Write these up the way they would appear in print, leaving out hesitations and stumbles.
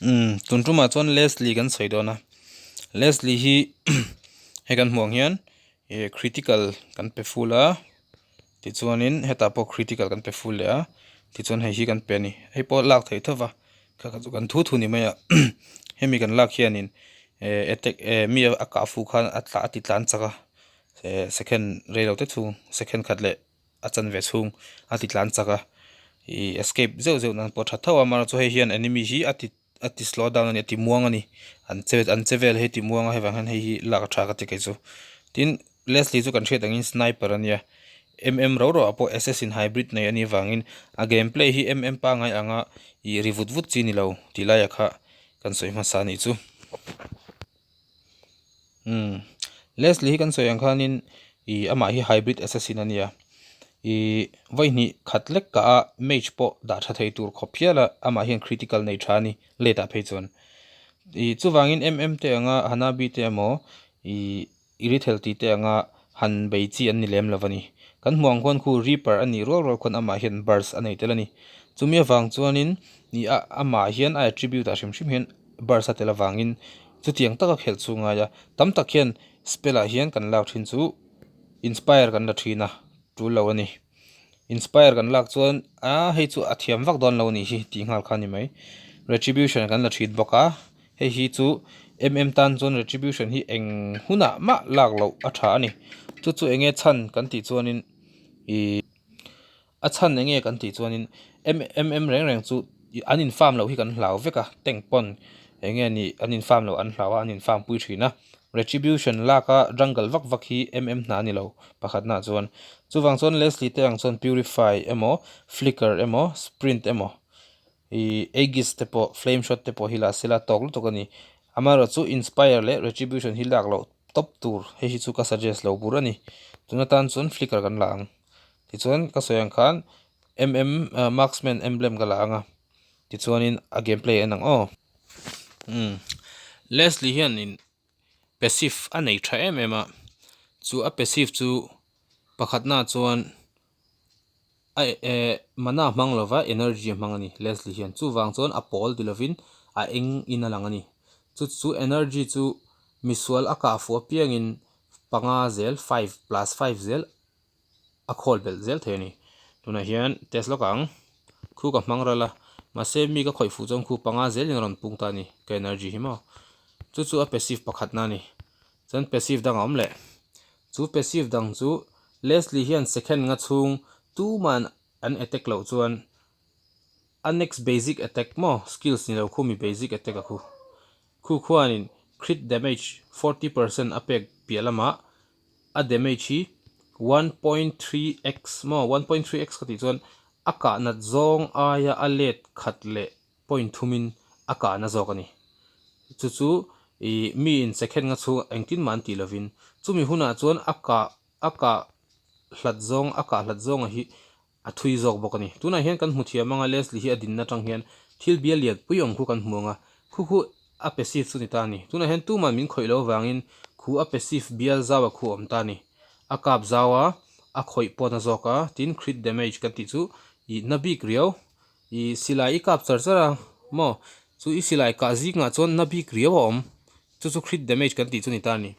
Umm tun tumah chuan Leslie kan sawi dawn a, Leslie hi hei kan hmuh ang hian ih critical kan pe full a tichuanin hetah pawh critical kan pe full leh a tichuan hei hi kan pe a ni hei pawh lak theih tho va kha kha chu kan thu thu ni mai a hemi kan lak hianin eh attack eh mi a kah fuh khan a tla a ti tlan chak a eh second reilo te chhung second khat leh. a chanve chhung a ti tlan chak a ih escape zeuh zeuh nan pawh a tha tho a amaherawhchu hei hian enemy hi a ti a ti slow down a ni a ti muang a ni an che an che vel hi a ti muang a hei vang hian hei hi lak a tha ka ti kei chu tin Leslie chu kan hriat angin sniper a nia mm ro ro ah pawh assassin hybrid nei a nih avangin a game play hi mm pangngai anga ih ri vut vut chi ni lo tih laiah kha kan sawi hmasa a nih chu. Umm Leslie hi kan sawi ang khanin ih amah hi hybrid assassin a nia ih vawihnih khat lek kah a mage pawh dah tha thei tur khawp hial a amah hian critical nei tha a ni late ah phei chuan ih chuvangin em em te anga Hanabi te emaw ih Irithel tih te anga han bei chi an ni lem lo a ni kan hmuh ang khuan khu Reaper a nih rual rual khuan amah hian burst a nei tel a ni chumi avang chuanin ih a amah hian a attribute ah hrim hrim hian burst a tel avangin Chutiang taka khelh chu ngai a, tam tak hian spell ah hian kan lak thin chu inspire kan la thin a, tul lo a ni. Inspire kan lak chuan a hei chu a thiam vak dawn lo a nih hi tih nghal kha a ni mai. Retribution kan la thin bawk a, hei hi chu em tan chuan retribution hi eng hunah mah lak loh a tha a ni. Chu chu eng nge chhan kan tih chuanin ih. A chhan eng nge kan tih chuanin mm reng reng chu an in farm loh hi kan hlau vek a, tank pawn eng nge nih an in farm loh an hlau a, an in farm pui thin a. Retribution lak a jungle vak vak hi mm hna a ni lo pakhatna ah chuan. Chuvang chuan Leslie te ang chuan purify emaw flicker emaw sprint emaw ih aegis te pawh flame shot te pawh hi la sela tawk lutuk a ni. Amaherawhchu chu inspire leh retribution hi lak loh tawp tur hei hi chu ka suggest lo bur a ni. Tuna tan chuan flicker kan la ang. Tichuan ka sawi ang khan mm marksman emblem ka la ang a tichuanin a game play en ang aw. Umm Leslie hianin passive a nei tha em em a chu a passive chu pakhatna chuan a eh mana hmang lova energy a hmang a ni Leslie hian chuvang chuan a pawl ti lovin a eng in a lang a ni chu chu energy chu misual a kah fuh apiangin panga zel five plus five zel. a khawl belh zel thei a ni tunah hian test lawk ang khu ka hmang ral a mahse mi ka khawih fuh chuan khu panga zelin a rawn pung ta a ni ka energy hi maw chu chu a passive pakhatna a ni chuan passive dang a awm leh chu passive dang chu Leslie hian second nga chhung tuman an attack loh chuan a next basic attack maw skills ni lo khu mi basic attack a khu khu khuanin crit damage 40% a pek piah lamah. a damage hi 1.3x maw 1.3x ka tih chuan a kah nat zawng aia a let khat leh point thumin a kah na zawk a ni. Chu chu ih mi in second nga chhung engtin mah an tih lovin chumi hunah chuan a kah a kah hlat zawng a kah hlat zawnga hi A thui zawk bawk a ni. Tunah hian kan hmu thiam anga Leslie hi a dinna atang hian thil bial lian pui awm khu kan hmu anga khu khu a passive chu ni ta a ni. Tunah hian tuman min khawih lo avangin khu a passive bial zau a khu a awm ta a ni. A kap zau a, a khawih pawn a zawk a, tin crit damage kan tih chu ih na bik riau. Ih silai i kap char char a maw? Chu i silai kah zingah chuan na bik riau a awm. Chu chu crit damage kan tih chu ni ta a ni.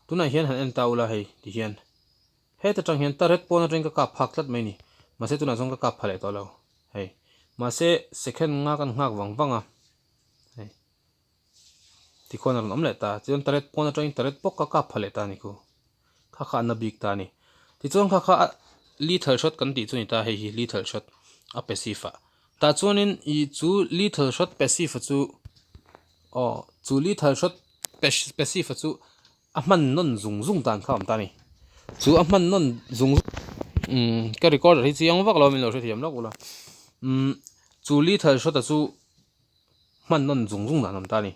Tunah hian han en ta ula hei ti hian. Heta tang hian turret pawn atangin ka kap phak tlat mai ni. Mahse tunah chuan ka kap pha leh tawh lo. Hei. Mahse second nga kan nghak vang vang a. Hei. Tikhuan a rawn awm leh ta. Chuan turret pawn atangin turret bawk ka kap pha leh ta a ni khu. Kha kha a na bik ta a ni. Tichuan kha kha a lethal shot kan tih chu ni ta hei hi lethal shot a passive ah. Tah chuanin ih chu lethal shot passive a chu aw chu lethal shot passive a chu A hman nawn zung zung dan kha a awm ta a ni. Chu a hman nawn zung zung umm ka recorder hi chiang vak lo a min lo hrethiam lawk ula umm chu lethal shot a chu hman nawn zung zung dan a awm ta a ni.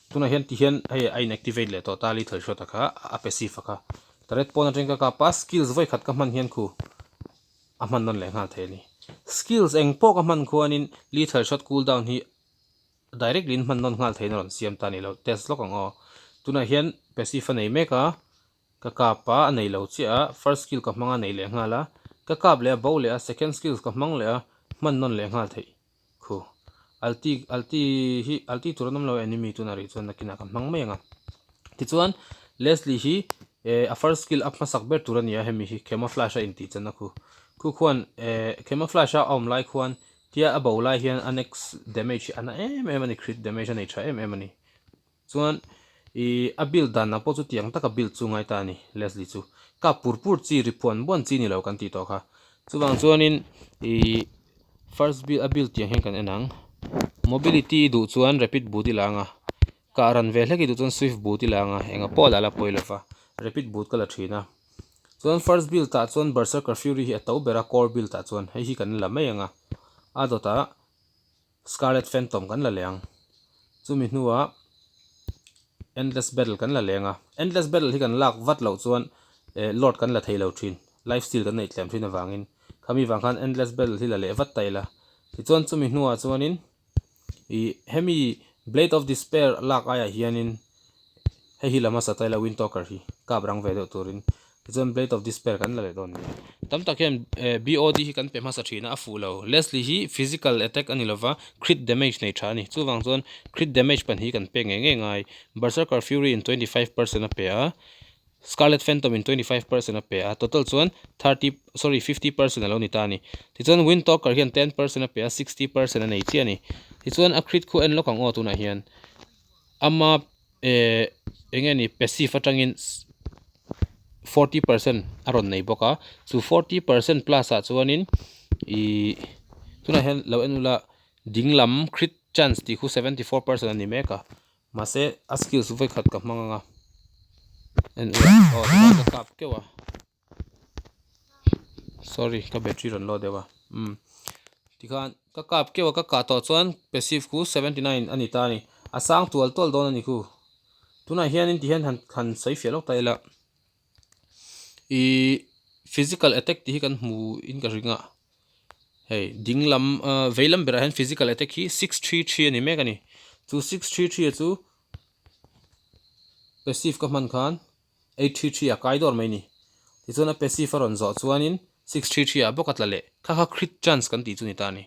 Tunah hian ti hian hei a in activate leh tawh ta lethal shot a kha a passive a kha. Turret pawn atangin ka kap a skills vawi khat ka hman hian khu a hman nawn leh nghal thei a ni. Skills eng pawh ka hman khuanin lethal shot cool down hi Directly in hman nawn nghal theiin a rawn siam ta a ni lo. Test lawk ang aw. Tunah hian passive a nei mek a, ka kap a, a nei lo chiah a, first skill ka hmang a nei leh nghal a, ka kap leh a bo leh a, second skills ka hmang leh a, hman nawn leh nghal theih khu. Ulti ulti hi ulti tur an awm lo a enemy tunah rih chuan nakinah ka hmang mai ang a. Tichuan Lesley hi eh a first skill up hmasak ber tur a ni a hemi hi camouflage a intih chan a khu. Khu khuan eh camouflage a awm lai khuan tia a bo lai hian a next damage hi a na em em a ni crit damage a nei tha em em a ni. Chuan ih a build dan ah pawh chu tiang taka build chu ngai ta a ni Leslie chu. Kap pur pur chi ri phuan buan chi ni lo kan tih tawh kha. Chuvang chuanin ih first build a build tiang hian kan en ang. Mobility duh chuan rapid boot i la ang a, kah ran ve hlek i duh chuan swift boot i la ang a, enga pawh la la pawi lo va, rapid boot ka la thin a. Chuan first build ah chuan Berserker Fury hi a to ber a core build ah chuan hei hi kan la mai ang a, a dawtah Scarlet Phantom kan la leng. Chumi hnuah Endless Battle kan la leng a. Endless Battle hi kan lak vat loh chuan eh Lord kan la thei lo thin. Life steal kan neih tlem thin avangin. Khami vang khan Endless Battle hi la leh vat ta ila. Tichuan chumi hnuah chuanin ih hemi Blade of Despair lak aiah hianin Hei hi la hmasa ta ila Windtalker hi kap rang ve deuh turin tichuan Blade of Despair kan la leh dawn nia. Tam tak hian BOD hi kan pe hmasa thin a, a fuh lo. Leslie hi physical attack a ni lova, crit damage nei tha a ni. Chuvang chuan crit damage pahnih kan pek ngei ngei ngai. Berserker Fury in 25% a pe a, Scarlet Phantom in 25% a pe a, total chuan 30 sorry 50% a lo ni ta a ni. Tichuan Windtalker hian 10% a pe a, 60% a nei chiah a ni. Tichuan a crit khu en lawk ang aw tunah hian. Ama eh eng nge ni passive atangin 40% a rawn nei bawk a chu 40% plus ah chuanin ihh tunah hian lo en ula ding lam crit chance tih khu 74% a ni mek a mahse a skills vawikhat ka hmang ang a en ula aw tikhan ka kap keuh a. Sorry ka battery rawn load deuh a umm tikhan ka kap keuh a ka kah tawh chuan passive khu 79 a ni ta a ni a sang tual tual dawn a ni khu tunah hianin ti hian han han sawi fiah lawk ta ila ihh physical attack tih hi kan hmu in ka ring a hei ding lam ah vei lam berah hian physical attack hi 633 a ni mek a ni chu 633 a chu passive ka hman khan. 833 a kai dawr mai ni. Tichuan a passive a rawn zawh chuanin 633 ah bawk a tla leh. Kha kha crit chance kan tih chu ni ta a ni.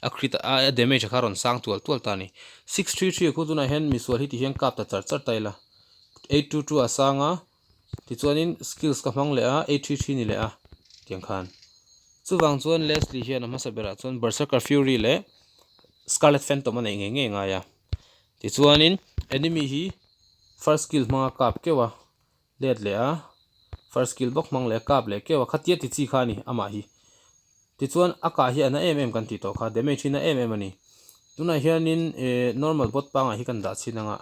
A crit a damage a kha rawn sang tual tual ta a ni. 633 khu tunah hian misual hi ti hian kap ta char char ta ila. 822 a sang a, tichuanin skills ka hmang leh a, 833 ni leh a tiang khan. Chuvang chuan Leslie hian a hmasa berah chuan Berserker Fury leh Scarlet Phantom a neih ngei ngei ngai a. Tichuanin enemy hi first skill hmanga kap keuh a, let leh a, first skill bawk hmang leh a kap leh keuh a, khatia ti chi kha a ni amah hi. Tichuan a kah hi a na em em kan tih tawh kha, damage hi na em em a ni. Tunah hianin eh normal bot pangai hi kan dah chhin anga,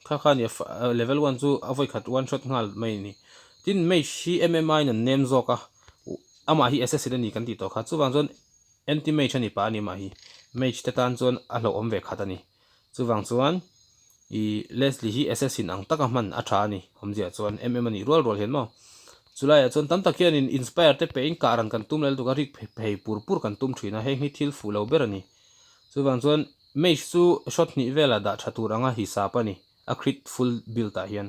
kha kha a ni a level one chu a vawi khat one shot nghal mai a ni. Tin mage hi MMI in an nem zawk a, amah hi assassin a ni kan tih tawh kha, chuvang chuan Anti mage a ni pah a ni mah hi mage te tan chuan a hlauhawm ve khat a ni. Chuvang chuan ih Leslie hi assassin ang taka hman a tha a ni awmzia chuan em em a nih rual rual hian maw. Chulaiah chuan tam tak hianin inspire te peihin kah ran kan tum leh lutuk a rik phei pur pur kan tum thin a heng hi thil fuh lo ber a ni. Chuvang chuan mage chu shot hnih velah dah tha tur anga hisap a ni a crit full build ah hian.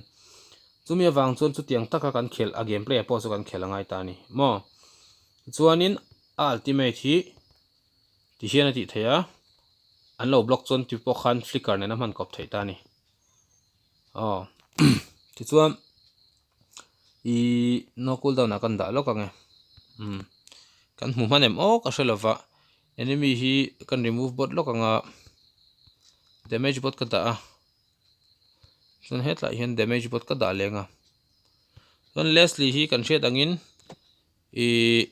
Chumi avang chuan chutiang taka kan khelh a game play ah pawh chu kan khelh a ngai ta a ni maw. Chuanin a ultimate hi ti hian a tih theih a, an lo block chuan ti pawh khan flicker nen a hman kawp theih ta a ni. Aw tichuan ih no cool down ah kan dah lawk ang e umm kan hmu hman em aw ka hre lova enemy hi kan remove bot lawk ang a damage bot ka dah a chuan hetlai hian damage bot ka dah leng a chuan Leslie hi kan hriat angin. Ih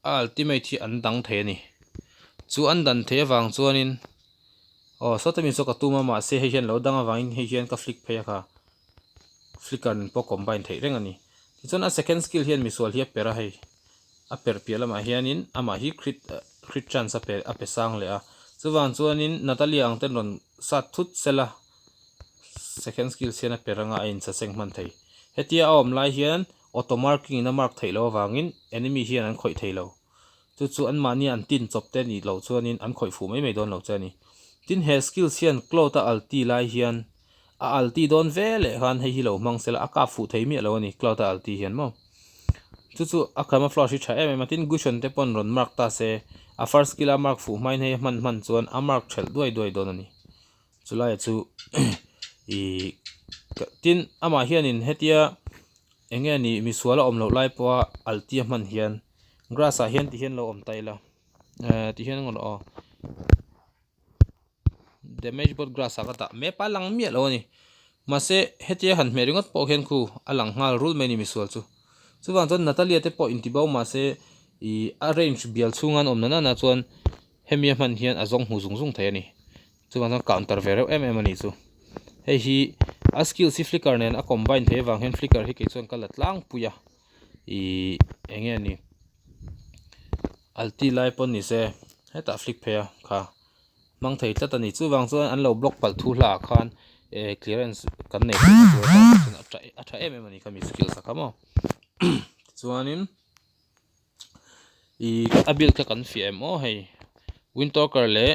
a ultimate hi an dang thei a ni. Chu an dan theih avang chuanin aw sawta mi saw ka tum a mahse hei hian lo dang avangin hei hian ka flick phei a kha flicker nen pawh combine theih reng a ni. Tichuan a second skill hian misual hi a per a hei a per piah lamah hianin amah hi crit crit chance a pe a pe sang leh a chuvang chuanin Natalia ang ten rawn sat thut sela second skill hian a per anga a insaseng hman thei. Hetia a awm lai hian Auto marking in a mark theih loh avangin enemy hian an khawih thei lo. Chu chu anmahni an tin chawp te nih loh chuanin an khawih fuh mai mai dawn lo che a ni. Tin he skills hian Claude a ulti lai hian a ulti dawn ve leh khan hei hi lo hmang sela a kap fuh thei miah lo a ni Claude a ulti hian maw. Chu chu a camouflage hi tha em em a tin Gusion te pawn rawn mark ta se A first skill a mark fuh hmain hei a hman hman chuan a mark thelh duai duai dawn a ni. Chulaiah chu ih tin amah hianin hetia eng nge ni misual a awm loh lai pawha alh tia hman hian grass ah hian ti hian lo awm ta ila eh ti hian engawh aw damage bot grass ah ka dah map a lang miah lo a ni mahse hetia han hmeh ringawt pawh khian khu a lang nghal rul mai a ni misual chu chuvang chuan Natalia te pawh inti bo mahse ih a range bial chhunga an awm na nana chuan hemi a hman hian a zawng hmu zung zung thei a ni. Chuvang chuan counter ve reuh em em a nih chu. Hei hi a skills hi flicker nen a combine theih avang hian flicker hi kei chuan ka la tlangpui a. Ihh eng nge ni ulti lai pawh ni se hetah flick phei a kha hmang thei tlat a ni. Chuvang chuan an lo block palh thu hla ah khan eh clearance kan nei theih na tur atan chuan a tha a tha em em a ni khami skills a kha maw. Tichuanin ihh a build kha kan fiah em aw hei windtalker leh.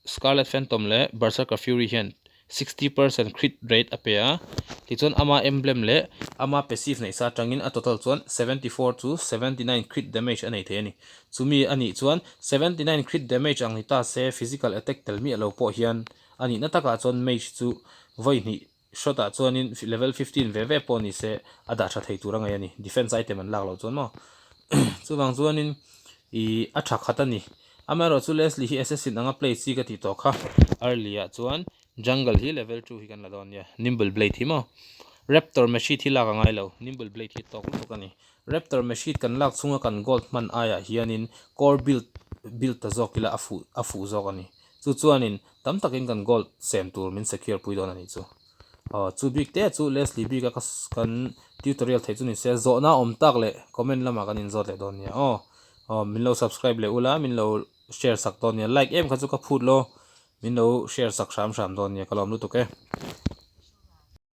Scarlet Phantom leh Berserker Fury hian 60% crit rate a pe a, tichuan ama emblem leh ama passive neih sa atangin a total chuan 74 to 79 crit damage a nei thei a ni. Chumi a nih chuan 79 crit damage ang ni ta se physical attack tel miah lo pawh hian a nihna takah chuan mage chu vawi hnih Shot ah chuanin level 15 ve ve pawh ni se a dah tha thei tur a ngaih a ni, defense item an lak loh chuan maw. Chuvang chuanin ih a tha khat a ni. Amaherawh chu Lesley hi assassin anga play chi ka tih tawh kha. Early ah chuan jungle hi level 2 hi kan la dawn nia, nimble blade hi maw. Raptor machete hi lak a ngai lo, nimble blade hi tawk lutuk a ni. Raptor machete kan lak chhunga kan gold hman aiah hianin core build build ta zawk ila a fuh a fuh zawk a ni. Chu chuanin tam takin kan gold sem tur min secure pui dawn a nih chu. Aw chu bik te chu Leslie bik a ka kan tutorial theih chu ni se zawhna awm tak leh comment lamah kan inzawt leh dawn nia aw. Aw min lo subscribe leh ula min lo share sak dawn nia like em kha chu ka phut lo min lo share sak hram hram dawn nia ka lawm lutuk e.